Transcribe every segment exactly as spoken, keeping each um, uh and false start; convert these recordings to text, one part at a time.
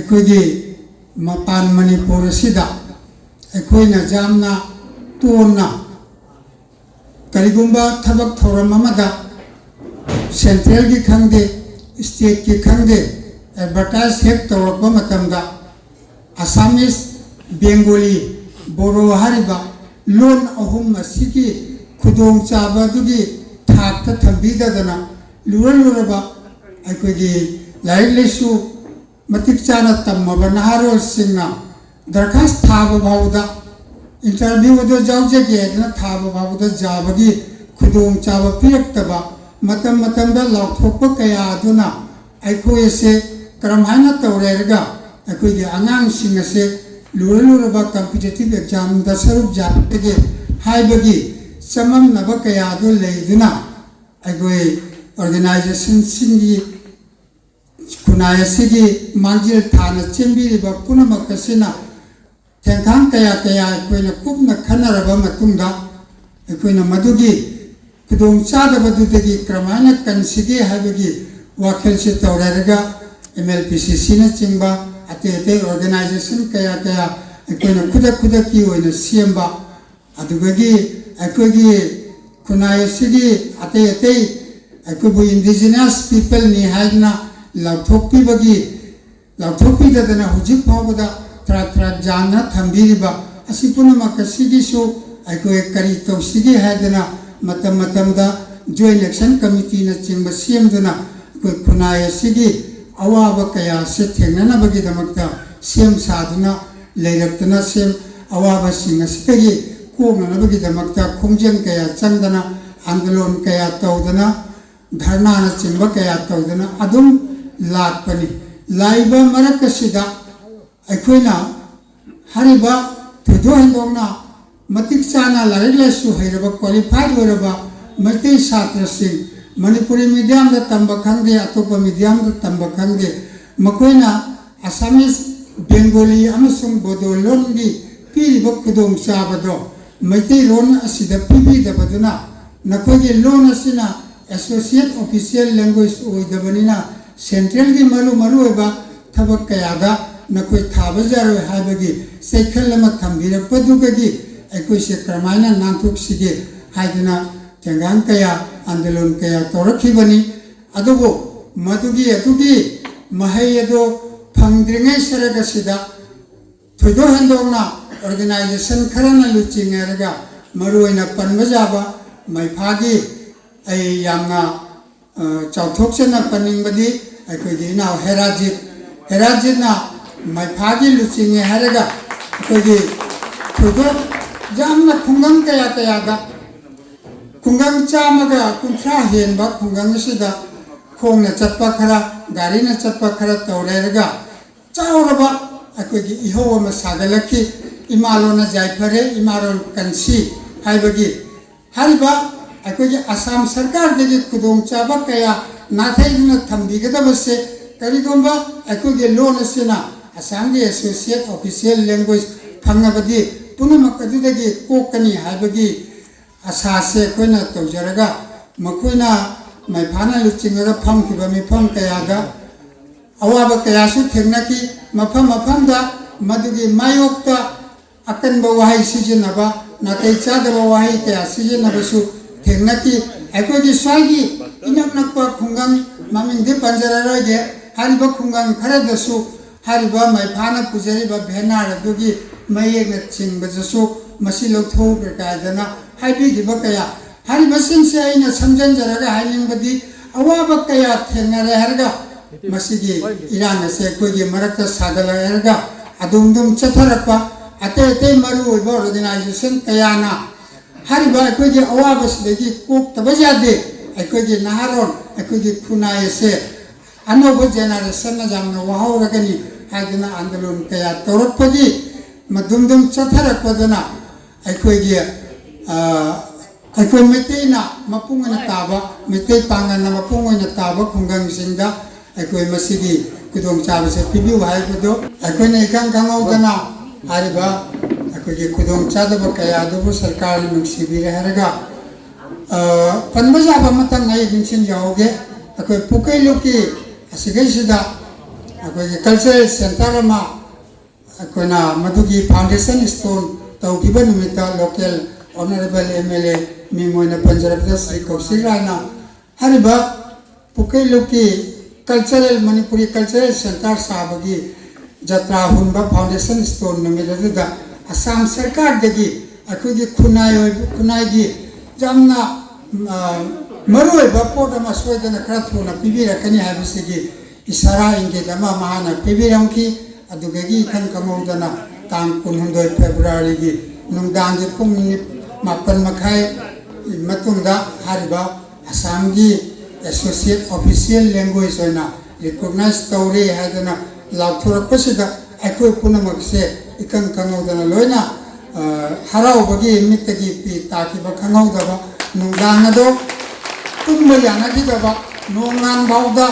ꯑꯩꯈꯣꯏꯒꯤ ꯃꯄꯥꯟ ꯃꯅꯤꯄꯨꯔ ꯑꯁꯤꯗ ꯑꯩꯈꯣꯏꯅ ꯌꯥꯝꯅ ꯇꯣꯟꯅ ꯀꯔꯤꯒꯨꯝꯕ ꯊꯕꯛ ꯊꯧꯔꯝ ꯑꯃꯗ central ꯒꯤ ꯈꯪꯗꯦ, state ꯀꯤ ꯈꯪꯗꯦ, advertise ꯍꯦꯛ ꯇꯧꯔꯛꯄ ꯃꯇꯝꯗ Assamese, Bengali, Bodo ꯍꯥꯏꯔꯤꯕ ꯂꯣꯟ ꯑꯍꯨꯝ ꯑꯁꯤꯒꯤ ꯈꯨꯗꯣꯡꯆꯥꯕ ꯑꯗꯨꯒꯤ ꯊꯥꯛꯇ ꯊꯝꯕꯤꯗꯗꯅ ꯂꯨꯔ ꯂꯨꯔꯕ ꯑꯩꯈꯣꯏꯒꯤ ꯂꯥꯏꯔꯤꯛ ꯂꯥꯏꯁꯨ ꯃꯇꯤꯛ ꯆꯥꯅ ꯇꯝꯃꯕ ꯅꯍꯥꯔꯣꯜꯁꯤꯡꯅ ꯗꯔꯈꯥꯁ ꯊꯥꯕ ꯐꯥꯎꯕꯗ, interview ꯑꯗꯨ ꯌꯥꯎꯖꯒꯦ ꯍꯥꯏꯗꯅ ꯊꯥꯕ ꯐꯥꯎꯕꯗ ꯌꯥꯕꯒꯤ ꯈꯨꯗꯣꯡꯆꯥꯕ ꯄꯤꯔꯛꯇꯕ, ꯃꯇꯝ ꯃꯇꯝꯗ ꯂꯥꯎꯊꯣꯛꯄ ꯀꯌꯥ ꯑꯗꯨꯅ ꯑꯩꯈꯣꯏ ꯑꯁꯦ ꯀꯔꯝꯍꯥꯏꯅ ꯇꯧꯔꯦ ꯍꯥꯏꯔꯒ ꯑꯩꯈꯣꯏꯒꯤ ꯑꯉꯥꯡꯁꯤꯡ ꯑꯁꯦ ꯂꯨꯔ ꯂꯨꯔꯕ competitive exam ꯗ ꯁꯔꯨꯛ ꯌꯥꯕꯗꯒꯤ ꯍꯥꯏꯕꯒꯤ ꯆꯃꯝꯅꯕ ꯀꯌꯥ ꯑꯗꯨ ꯂꯩꯗꯨꯅ ꯑꯩꯈꯣꯏ organization ꯁꯤꯡꯒꯤ ꯈꯨꯟꯅꯥꯏ ꯑꯁꯤꯒꯤ ꯃꯥꯡꯖꯤꯜ ꯊꯥꯅ ꯆꯦꯟꯕꯤꯔꯤꯕ ꯄꯨꯝꯅꯃꯛ ꯑꯁꯤꯅ ꯊꯦꯡꯈꯥꯡ ꯀꯌꯥ ꯀꯌꯥ ꯑꯩꯈꯣꯏꯅ ꯀꯨꯞꯅ ꯈꯟꯅꯔꯕ ꯃꯇꯨꯡꯗ ꯑꯩꯈꯣꯏꯅ ꯃꯗꯨꯒꯤ ꯈꯨꯗꯣꯡꯆꯥꯗꯕꯗꯨꯗꯒꯤ ꯀꯔꯝꯍꯥꯏꯅ ꯀꯟꯁꯤꯒꯦ ꯍꯥꯏꯕꯒꯤ ꯋꯥꯈꯜꯁꯤ ꯇꯧꯔꯦꯔꯒ M L P C C ꯅꯆꯤꯡꯕ ꯑꯇꯩ ꯑꯇꯩ organization ꯀꯌꯥ ꯀꯌꯥ ꯑꯩꯈꯣꯏꯅ ꯈꯨꯗꯛ ꯈꯨꯗꯛꯀꯤ ꯑꯣꯏꯅ ꯁꯦꯝꯕ, ꯑꯗꯨꯗꯒꯤ ꯑꯩꯈꯣꯏꯒꯤ ꯈꯨꯟꯅꯥꯏ ꯑꯁꯤꯒꯤ ꯑꯇꯩ ꯑꯇꯩ ꯑꯩꯈꯣꯏꯕꯨ indigenous people ꯅꯤ ꯍꯥꯏꯗꯨꯅ ꯂꯥꯎꯊꯣꯛꯄꯤꯕꯒꯤ, ꯂꯥꯎꯊꯣꯛꯄꯤꯗꯗꯅ ꯍꯧꯖꯤꯛ ꯐꯥꯎꯕꯗ ꯊꯔꯥꯛ ꯊꯔꯥꯛ ꯌꯥꯟꯗꯨꯅ ꯊꯝꯕꯤꯔꯤꯕ ꯑꯁꯤ ꯄꯨꯝꯅꯃꯛ ꯑꯁꯤꯒꯤꯁꯨ ꯑꯩꯈꯣꯏ ꯀꯔꯤ ꯇꯧꯁꯤꯒꯦ ꯍꯥꯏꯗꯅ ꯃꯇꯝ ꯃꯇꯝꯗ Joint Action Committee ꯅꯆꯤꯡꯕ ꯁꯦꯝꯗꯨꯅ ꯑꯩꯈꯣꯏ ꯈꯨꯟꯅꯥꯏ ꯑꯁꯤꯒꯤ ꯑꯋꯥꯕ ꯀꯌꯥ ꯑꯁꯤ ꯊꯦꯡꯅꯅꯕꯒꯤꯗꯃꯛꯇ ꯁꯦꯝ ꯁꯥꯗꯨꯅ ꯂꯩꯔꯛꯇꯅ ꯁꯦꯝ, ꯑꯋꯥꯕꯁꯤꯡ ꯑꯁꯤꯗꯒꯤ ꯀꯣꯛꯅꯅꯕꯒꯤꯗꯃꯛꯇ ꯈꯣꯡꯖꯦꯜ ꯀꯌꯥ ꯆꯪꯗꯅ, ꯑꯟꯗꯣꯂꯣꯟ ꯀꯌꯥ ꯇꯧꯗꯅ, ꯙꯔꯅꯥꯅꯆꯤꯡꯕ ꯀꯌꯥ ꯇꯧꯗꯅ ꯑꯗꯨꯝ ꯂꯥꯛꯄꯅꯤ꯫ ꯂꯥꯛꯏꯕ ꯃꯔꯛ ꯑꯁꯤꯗ ꯑꯩꯈꯣꯏꯅ ꯍꯥꯏꯔꯤꯕ ꯊꯣꯏꯗꯣꯛ ꯍꯦꯟꯗꯣꯛꯅ ꯃꯇꯤꯛ ꯆꯥꯅ ꯂꯥꯏꯔꯤꯛ ꯂꯥꯏꯁꯨ ꯍꯩꯔꯕ, qualified ꯑꯣꯏꯔꯕ ꯃꯩꯇꯩ ꯁꯥꯇ꯭ꯔꯁꯤꯡ, ꯃꯅꯤꯄꯨꯔꯤ medium ꯗ ꯇꯝꯕ ꯈꯪꯗꯦ, ꯑꯇꯣꯞꯄ medium ꯗ ꯇꯝꯕ ꯈꯪꯗꯦ, ꯃꯈꯣꯏꯅ Assamese, Bengali ꯑꯃꯁꯨꯡ ꯕꯣꯗꯣ ꯂꯣꯟꯒꯤ ꯄꯤꯔꯤꯕ ꯈꯨꯗꯣꯡꯆꯥꯕꯗꯣ ꯃꯩꯇꯩꯂꯣꯟ ꯑꯁꯤꯗ ꯄꯤꯕꯤꯗꯕꯗꯨꯅ ꯅꯈꯣꯏꯒꯤ ꯂꯣꯟ ꯑꯁꯤꯅ associate official language ꯑꯣꯏꯗꯕꯅꯤꯅ central ꯒꯤ ꯃꯔꯨ ꯃꯔꯨꯑꯣꯏꯕ ꯊꯕꯛ ꯀꯌꯥꯗ ꯅꯈꯣꯏ ꯊꯥꯕ ꯌꯥꯔꯣꯏ ꯍꯥꯏꯕꯒꯤ ꯆꯩꯈꯜ ꯑꯃ ꯊꯝꯕꯤꯔꯛꯄꯗꯨꯗꯒꯤ ꯑꯩꯈꯣꯏꯁꯦ ꯀꯔꯝꯍꯥꯏꯅ ꯅꯥꯟꯊꯣꯛꯁꯤꯒꯦ ꯍꯥꯏꯗꯨꯅ ꯊꯦꯡꯒꯥꯡ ꯀꯌꯥ, ꯑꯟꯗꯣꯂꯟ ꯀꯌꯥ ꯇꯧꯔꯛꯈꯤꯕꯅꯤ꯫ ꯑꯗꯨꯕꯨ ꯃꯗꯨꯒꯤ, ꯑꯗꯨꯒꯤ ꯃꯍꯩ ꯑꯗꯨ ꯐꯪꯗ꯭ꯔꯤꯉꯩ ꯁꯔꯛ ꯑꯁꯤꯗ ꯊꯣꯏꯗꯣꯛ ꯍꯦꯟꯗꯣꯛꯅ organization ꯈꯔꯅ ꯂꯨꯆꯤꯡꯉꯦ ꯍꯥꯏꯔꯒ, ꯃꯔꯨꯑꯣꯏꯅ ꯄꯟꯕ ꯌꯥꯕ ꯃꯩꯐꯥꯒꯤ ꯑꯩ ꯌꯥꯝꯅ, ꯑ, ꯆꯥꯎꯊꯣꯛꯆꯅ ꯄꯟꯅꯤꯡꯕꯗꯤ ꯑꯩꯈꯣꯏꯒꯤ ꯏꯅꯥꯎ ꯍꯦꯔꯥꯖꯤꯠ, ꯍꯦꯔꯥꯖꯤꯠꯅ ꯃꯩꯐꯥꯒꯤ ꯂꯨꯆꯤꯡꯉꯦ ꯍꯥꯏꯔꯒ ꯑꯩꯈꯣꯏꯒꯤ ꯊꯣꯏꯗꯣꯛ ꯌꯥꯝꯅ ꯈꯨꯡꯒꯪ ꯀꯌꯥ ꯀꯌꯥꯗ ꯈꯨꯡꯒꯪ ꯆꯥꯝꯃꯒ ꯀꯨꯟꯊ꯭ꯔꯥ ꯍꯦꯟꯕ ꯈꯨꯡꯒꯪ ꯑꯁꯤꯗ ꯈꯣꯡꯅ ꯆꯠꯄ ꯈꯔ, ꯒꯥꯔꯤꯅ ꯆꯠꯄ ꯈꯔ ꯇꯧꯔꯦ ꯍꯥꯏꯔꯒ ꯆꯥꯎꯔꯕ ꯑꯩꯈꯣꯏꯒꯤ ꯏꯍꯧ ꯑꯃ ꯁꯥꯒꯠꯂꯛꯈꯤ꯫ ꯏꯃꯥꯂꯣꯟꯅ ꯌꯥꯏꯐꯔꯦ, ꯏꯃꯥꯂꯣꯟ ꯀꯟꯁꯤ ꯍꯥꯏꯕꯒꯤ ꯍꯥꯏꯔꯤꯕ ꯑꯩꯈꯣꯏꯒꯤ ꯑꯁꯥꯝ ꯁꯔꯀꯥꯔꯗꯒꯤ ꯈꯨꯗꯣꯡꯆꯥꯕ ꯀꯌꯥ ꯅꯥꯊꯩꯗꯨꯅ ꯊꯝꯕꯤꯒꯗꯕꯁꯦ ꯀꯔꯤꯒꯨꯝꯕ ꯑꯩꯈꯣꯏꯒꯤ ꯂꯣꯟ ꯑꯁꯤꯅ ꯑꯁꯥꯝꯒꯤ associate official language ꯐꯪꯉꯕꯗꯤ ꯄꯨꯝꯅꯃꯛ ꯑꯗꯨꯗꯒꯤ ꯀꯣꯛꯀꯅꯤ ꯍꯥꯏꯕꯒꯤ ꯑꯁꯥꯁꯦ ꯑꯩꯈꯣꯏꯅ ꯇꯧꯖꯔꯒ, ꯃꯈꯣꯏꯅ ꯃꯩꯐꯥꯅ ꯂꯨꯆꯤꯡꯉꯒ ꯐꯝꯈꯤꯕ ꯃꯤꯐꯝ ꯀꯌꯥꯗ ꯑꯋꯥꯕ ꯀꯌꯥꯁꯨ ꯊꯦꯡꯅꯈꯤ꯫ ꯃꯐꯝ ꯃꯐꯝꯗ ꯃꯗꯨꯒꯤ ꯃꯥꯌꯣꯛꯇ ꯑꯀꯟꯕ ꯋꯥꯍꯩ ꯁꯤꯖꯤꯟꯅꯕ, ꯅꯥꯇꯩ ꯆꯥꯗꯕ ꯋꯥꯍꯩ ꯀꯌꯥ ꯁꯤꯖꯤꯟꯅꯕꯁꯨ ꯊꯦꯡꯅꯈꯤ꯫ ꯑꯩꯈꯣꯏꯒꯤ ꯁ꯭ꯋꯥꯏꯒꯤ ꯏꯅꯛ ꯅꯛꯄ ꯈꯨꯡꯒꯪ, ꯃꯃꯤꯡꯗꯤ ꯄꯟꯖꯔꯔꯣꯏꯒꯦ, ꯍꯥꯏꯔꯤꯕ ꯈꯨꯡꯒꯪ ꯈꯔꯗꯁꯨ ꯍꯥꯏꯔꯤꯕ ꯃꯩꯐꯥꯅ ꯄꯨꯖꯔꯤꯕ banner ꯑꯗꯨꯒꯤ ꯃꯌꯦꯛꯅꯆꯤꯡꯕꯗꯁꯨ ꯃꯁꯤ ꯂꯧꯊꯣꯛꯎ ꯀꯥꯏꯗꯅ ꯍꯥꯏꯕꯤꯈꯤꯕ ꯀꯌꯥ, ꯍꯥꯏꯔꯤꯕꯁꯤꯡꯁꯦ ꯑꯩꯅ ꯁꯝꯖꯤꯟꯖꯔꯒ ꯍꯥꯏꯅꯤꯡꯕꯗꯤ, ꯑꯋꯥꯕ ꯀꯌꯥ ꯊꯦꯡꯅꯔꯦ ꯍꯥꯏꯔꯒ ꯃꯁꯤꯒꯤ ꯏꯔꯥꯡ ꯑꯁꯦ ꯑꯩꯈꯣꯏꯒꯤ ꯃꯔꯛꯇ ꯁꯥꯒꯠꯂꯛꯑꯦ ꯍꯥꯏꯔꯒ ꯑꯗꯨꯝ ꯑꯗꯨꯝ ꯆꯠꯊꯔꯛꯄ, ꯑꯇꯩ ꯑꯇꯩ ꯃꯔꯨ ꯑꯣꯏꯕ organization ꯀꯌꯥꯅ ꯍꯥꯏꯔꯤꯕ ꯑꯩꯈꯣꯏꯒꯤ ꯑꯋꯥꯕꯁꯤꯗꯒꯤ ꯀꯣꯛꯇꯕ ꯌꯥꯗꯦ꯫ ꯑꯩꯈꯣꯏꯒꯤ ꯅꯍꯥꯔꯣꯜ, ꯑꯩꯈꯣꯏꯒꯤ ꯈꯨꯟꯅꯥꯏ ꯑꯁꯦ ꯑꯅꯧꯕ generationꯅ ꯌꯥꯝꯅ ꯋꯥꯍꯧꯔꯒꯅꯤ ꯍꯥꯏꯗꯨꯅ ꯑꯟꯗꯣꯂꯟ ꯀꯌꯥ ꯇꯧꯔꯛꯄꯒꯤ ꯃꯗꯨꯝ ꯑꯗꯨꯝ ꯆꯠꯊꯔꯛꯄꯗꯨꯅ ꯑꯩꯈꯣꯏꯒꯤ, ꯑ, ꯑꯩꯈꯣꯏ ꯃꯩꯇꯩꯅ ꯃꯄꯨꯡ ꯑꯣꯏꯅ ꯇꯥꯕ, ꯃꯩꯇꯩ ꯄꯥꯡꯒꯜꯅ ꯃꯄꯨꯡ ꯑꯣꯏꯅ ꯇꯥꯕ ꯈꯨꯡꯒꯪꯁꯤꯡꯗ ꯑꯩꯈꯣꯏ ꯃꯁꯤꯒꯤ ꯈꯨꯗꯣꯡꯆꯥꯕꯁꯦ ꯄꯤꯕꯤꯌꯨ ꯍꯥꯏꯕꯗꯨ ꯑꯩꯈꯣꯏꯅ ꯏꯈꯪ ꯈꯪꯍꯧꯗꯅ ꯍꯥꯏꯔꯤꯕ ꯑꯩꯈꯣꯏꯒꯤ ꯈꯨꯗꯣꯡꯆꯥꯗꯕ ꯀꯌꯥ ꯑꯗꯨꯕꯨ ꯁꯔꯀꯥꯔꯅ ꯅꯨꯡꯁꯤꯕꯤꯔꯦ ꯍꯥꯏꯔꯒ, ꯑ, ꯄꯟꯕ ꯌꯥꯕ ꯑꯃꯇꯪ ꯑꯩ ꯅꯤꯡꯁꯤꯡꯖꯍꯧꯒꯦ꯫ ꯑꯩꯈꯣꯏ ꯄꯨꯀꯩꯂꯨꯞꯀꯤ ꯑꯁꯤꯈꯩꯁꯤꯗ ꯑꯩꯈꯣꯏꯒꯤ ꯀꯜꯆꯔꯦꯜ ꯁꯦꯟꯇꯔ ꯑꯃ ꯑꯩꯈꯣꯏꯅ ꯃꯗꯨꯒꯤ ꯐꯥꯎꯟꯗꯦꯁꯟ ꯁ꯭ꯇꯣꯟ ꯇꯧꯈꯤꯕ ꯅꯨꯃꯤꯠꯇ local honourable M L A ꯃꯤꯡ ꯑꯣꯏꯅ ꯄꯟꯖꯔꯕꯗ ꯁ꯭ꯔꯤ ꯀꯧꯁꯤꯛ ꯔꯥꯏꯅ ꯍꯥꯏꯔꯤꯕ ꯄꯨꯀꯩꯂꯨꯞꯀꯤ ꯀꯜꯆꯔꯦꯜ, ꯃꯅꯤꯄꯨꯔꯤ ꯀꯜꯆꯔꯦꯜ ꯁꯦꯟꯇꯔ ꯁꯥꯕꯒꯤ ꯖꯇ꯭ꯔꯥ ꯍꯨꯟꯕ ꯐꯥꯎꯟꯗꯦꯁꯟ ꯁ꯭ꯇꯣꯟ ꯅꯨꯃꯤꯠ ꯑꯗꯨꯗ ꯑꯁꯥꯝ ꯁꯔꯀꯥꯔꯗꯒꯤ ꯑꯩꯈꯣꯏꯒꯤ ꯈꯨꯟꯅꯥꯏ ꯑꯣꯏꯕ, ꯈꯨꯟꯅꯥꯏꯒꯤ ꯌꯥꯝꯅ, ꯑ, ꯃꯔꯨꯑꯣꯏꯕ ꯄꯣꯠ ꯑꯃ ꯁꯣꯏꯗꯅ ꯈꯔ ꯊꯨꯅ ꯄꯤꯕꯤꯔꯛꯀꯅꯤ ꯍꯥꯏꯕꯁꯤꯒꯤ ꯏꯁꯥꯔꯥ ꯏꯪꯒꯤꯠ ꯑꯃ ꯃꯍꯥꯛꯅ ꯄꯤꯕꯤꯔꯝꯈꯤ꯫ ꯑꯗꯨꯗꯒꯤ ꯏꯈꯪ ꯈꯪꯍꯧꯗꯅ ꯇꯥꯡ ꯀꯨꯟꯍꯨꯝꯗꯣꯏ ꯐꯦꯕ꯭ꯔꯨꯋꯥꯔꯤꯒꯤ ꯅꯨꯡꯗꯥꯡꯒꯤ ꯄꯨꯡ ꯃꯥꯄꯟ ꯃꯈꯥꯏ ꯃꯇꯨꯡꯗ ꯍꯥꯏꯔꯤꯕ ꯑꯁꯥꯝꯒꯤ ꯑꯦꯁꯣꯁꯤꯌꯦꯠ ꯑꯣꯐꯤꯁꯤꯌꯦꯜ ꯂꯦꯡꯒ꯭ꯋꯦꯖ ꯑꯣꯏꯅ ꯔꯤꯀꯣꯛꯅꯥꯏꯖ ꯇꯧꯔꯦ ꯍꯥꯏꯗꯅ ꯂꯥꯎꯊꯣꯔꯛꯄꯁꯤꯗ ꯑꯩꯈꯣꯏ ꯄꯨꯝꯅꯃꯛꯁꯦ ꯏꯈꯪ ꯈꯪꯍꯧꯗꯅ ꯂꯣꯏꯅ, ꯑ, ꯍꯔꯥꯎꯕꯒꯤ ꯃꯤꯠꯇꯒꯤ ꯄꯤ ꯇꯥꯈꯤꯕ ꯈꯪꯍꯧꯗꯕ ꯅꯨꯡꯗꯥꯡ ꯑꯗꯣ ꯇꯨꯝꯕ ꯌꯥꯅꯈꯤꯗꯕ ꯅꯣꯡꯉꯥꯟ ꯐꯥꯎꯗ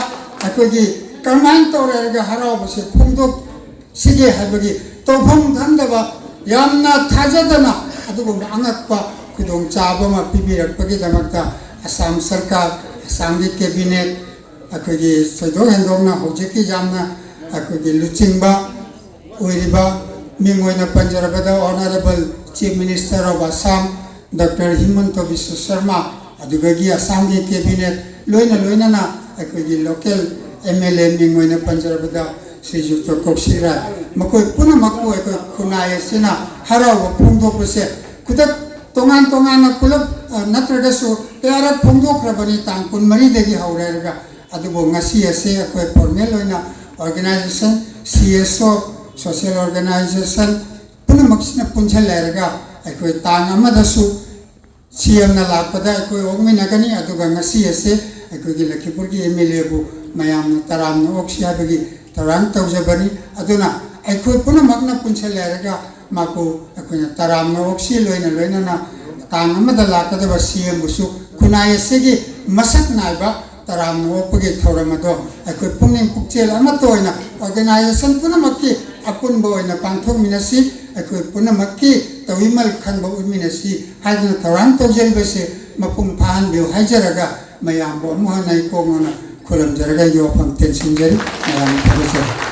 ꯑꯩꯈꯣꯏꯒꯤ ꯀꯔꯝꯍꯥꯏꯅ ꯇꯧꯔꯦ ꯍꯥꯏꯔꯒ ꯍꯔꯥꯎꯕꯁꯦ ꯐꯣꯡꯗꯣꯛꯁꯤꯒꯦ ꯍꯥꯏꯕꯒꯤ ꯇꯧꯐꯝ ꯈꯪꯗꯕ ꯌꯥꯝꯅ ꯊꯥꯖꯗꯅ ꯑꯗꯨꯒꯨꯝꯕ ꯑꯉꯛꯄ ꯈꯨꯗꯣꯡꯆꯥꯕ ꯑꯃ ꯄꯤꯕꯤꯔꯛꯄꯒꯤꯗꯃꯛꯇ ꯑꯁꯥꯝ ꯁꯔꯀꯥꯔ, ꯑꯁꯥꯝꯒꯤ ꯀꯦꯕꯤꯅꯦꯠ, ꯑꯩꯈꯣꯏꯒꯤ ꯊꯣꯏꯗꯣꯛ ꯍꯦꯟꯗꯣꯛꯅ ꯍꯧꯖꯤꯛꯀꯤ ꯌꯥꯝꯅ ꯑꯩꯈꯣꯏꯒꯤ ꯂꯨꯆꯤꯡꯕ ꯑꯣꯏꯔꯤꯕ ꯃꯤꯡ ꯑꯣꯏꯅ ꯄꯟꯖꯔꯕꯗ Honourable Chief Minister of Assam Doctor Himanta Biswa Sarma, ꯑꯗꯨꯗꯒꯤ ꯑꯁꯥꯝꯒꯤ ꯀꯦꯕꯤꯅꯦꯠ ꯂꯣꯏꯅ ꯂꯣꯏꯅꯅ ꯑꯩꯈꯣꯏꯒꯤ ꯂꯣꯀꯦꯜ ꯑꯦꯝ ꯑꯦꯜ ꯑꯦ ꯃꯤꯡ ꯑꯣꯏꯅ ꯄꯟꯖꯔꯕꯗ ꯁ꯭ꯔꯤꯖꯨꯛꯇ ꯀꯧꯁꯤꯛ ꯔꯥꯏ, ꯃꯈꯣꯏ ꯄꯨꯝꯅꯃꯛꯄꯨ ꯑꯩꯈꯣꯏ ꯈꯨꯟꯅꯥꯏ ꯑꯁꯤꯅ ꯍꯔꯥꯎꯕ ꯐꯣꯡꯗꯣꯛꯄꯁꯦ ꯈꯨꯗꯛ ꯇꯣꯉꯥꯟ ꯇꯣꯉꯥꯟꯅ ꯄꯨꯂꯞ, ꯑ, ꯅꯠꯇ꯭ꯔꯒꯁꯨ ꯀꯌꯥꯔꯛ ꯐꯣꯡꯗꯣꯛꯈ꯭ꯔꯕꯅꯤ ꯇꯥꯡ ꯀꯨꯟꯃꯔꯤꯗꯒꯤ ꯍꯧꯔꯦ ꯍꯥꯏꯔꯒ, ꯑꯗꯨꯕꯨ ꯉꯁꯤ ꯑꯁꯤ ꯑꯩꯈꯣꯏ ꯐꯣꯔꯃꯦꯜ ꯑꯣꯏꯅ ꯑꯣꯔꯒꯅꯥꯏꯖꯦꯁꯟ, ꯁꯤ ꯑꯦꯁ ꯑꯣ, ꯁꯣꯁꯤꯌꯦꯜ ꯑꯣꯔꯒꯅꯥꯏꯖꯦꯁꯟ ꯄꯨꯝꯅꯃꯛꯁꯤꯅ ꯄꯨꯟꯁꯤꯜꯂꯔꯒ ꯑꯩꯈꯣꯏ ꯇꯥꯡ ꯑꯃꯗꯁꯨ ꯁꯤ ꯑꯦꯝꯅ ꯂꯥꯛꯄꯗ ꯑꯩꯈꯣꯏ ꯑꯣꯛꯃꯤꯟꯅꯒꯅꯤ꯫ ꯑꯗꯨꯒ ꯉꯁꯤ ꯑꯁꯦ ꯑꯩꯈꯣꯏꯒꯤ ꯂꯈꯤꯄꯨꯔꯒꯤ ꯑꯦꯝ ꯑꯦꯜ ꯑꯦꯕꯨ ꯃꯌꯥꯝꯅ ꯇꯔꯥꯝꯅ ꯑꯣꯛꯁꯤ ꯍꯥꯏꯕꯒꯤ ꯊꯧꯔꯥꯡ ꯇꯧꯖꯕꯅꯤ꯫ ꯑꯗꯨꯅ ꯑꯩꯈꯣꯏ ꯄꯨꯝꯅꯃꯛꯅ ꯄꯨꯟꯁꯤꯜꯂꯔꯒ ꯃꯥꯄꯨ ꯑꯩꯈꯣꯏꯅ ꯇꯔꯥꯝꯅ ꯑꯣꯛꯁꯤ ꯂꯣꯏꯅ ꯂꯣꯏꯅꯅ ꯇꯥꯡ ꯑꯃꯗ ꯂꯥꯛꯀꯗꯕ ꯁꯤ ꯑꯦꯝꯕꯨꯁꯨ ꯈꯨꯟꯅꯥꯏ ꯑꯁꯤꯒꯤ ꯃꯁꯛ ꯅꯥꯏꯕ ꯇꯔꯥꯝꯅ ꯑꯣꯛꯄꯒꯤ ꯊꯧꯔꯝ ꯑꯗꯣ ꯑꯩꯈꯣꯏ ꯄꯨꯛꯅꯤꯡ ꯄꯨꯛꯆꯦꯜ ꯑꯃꯠꯇ ꯑꯣꯏꯅ ꯑꯣꯔꯒꯅꯥꯏꯖꯦꯁꯟ ꯄꯨꯝꯅꯃꯛꯀꯤ ꯑꯄꯨꯟꯕ ꯑꯣꯏꯅ ꯄꯥꯡꯊꯣꯛꯃꯤꯟꯅꯁꯤ꯫ ꯑꯩꯈꯣꯏ ꯄꯨꯝꯅꯃꯛꯀꯤ ꯇꯧꯏꯃꯜ ꯈꯪꯕ ꯎꯠꯃꯤꯟꯅꯁꯤ ꯍꯥꯏꯗꯨꯅ ꯊꯧꯔꯥꯡ ꯇꯧꯖꯔꯤꯕꯁꯦ ꯃꯄꯨꯡ ꯐꯥꯍꯟꯕꯤꯌꯨ ꯍꯥꯏꯖꯔꯒ ꯃꯌꯥꯝꯕꯨ ꯑꯃꯨꯛ ꯍꯟꯅ ꯏꯀꯣꯛ ꯉꯥꯎꯅ ꯈꯨꯔꯨꯝꯖꯔꯒ ꯑꯩꯒꯤ ꯋꯥꯐꯝ ꯇꯦꯟꯁꯤꯟꯖꯔꯤ꯫ ꯃꯌꯥꯝ ꯊꯥꯒꯠꯆꯔꯤ꯫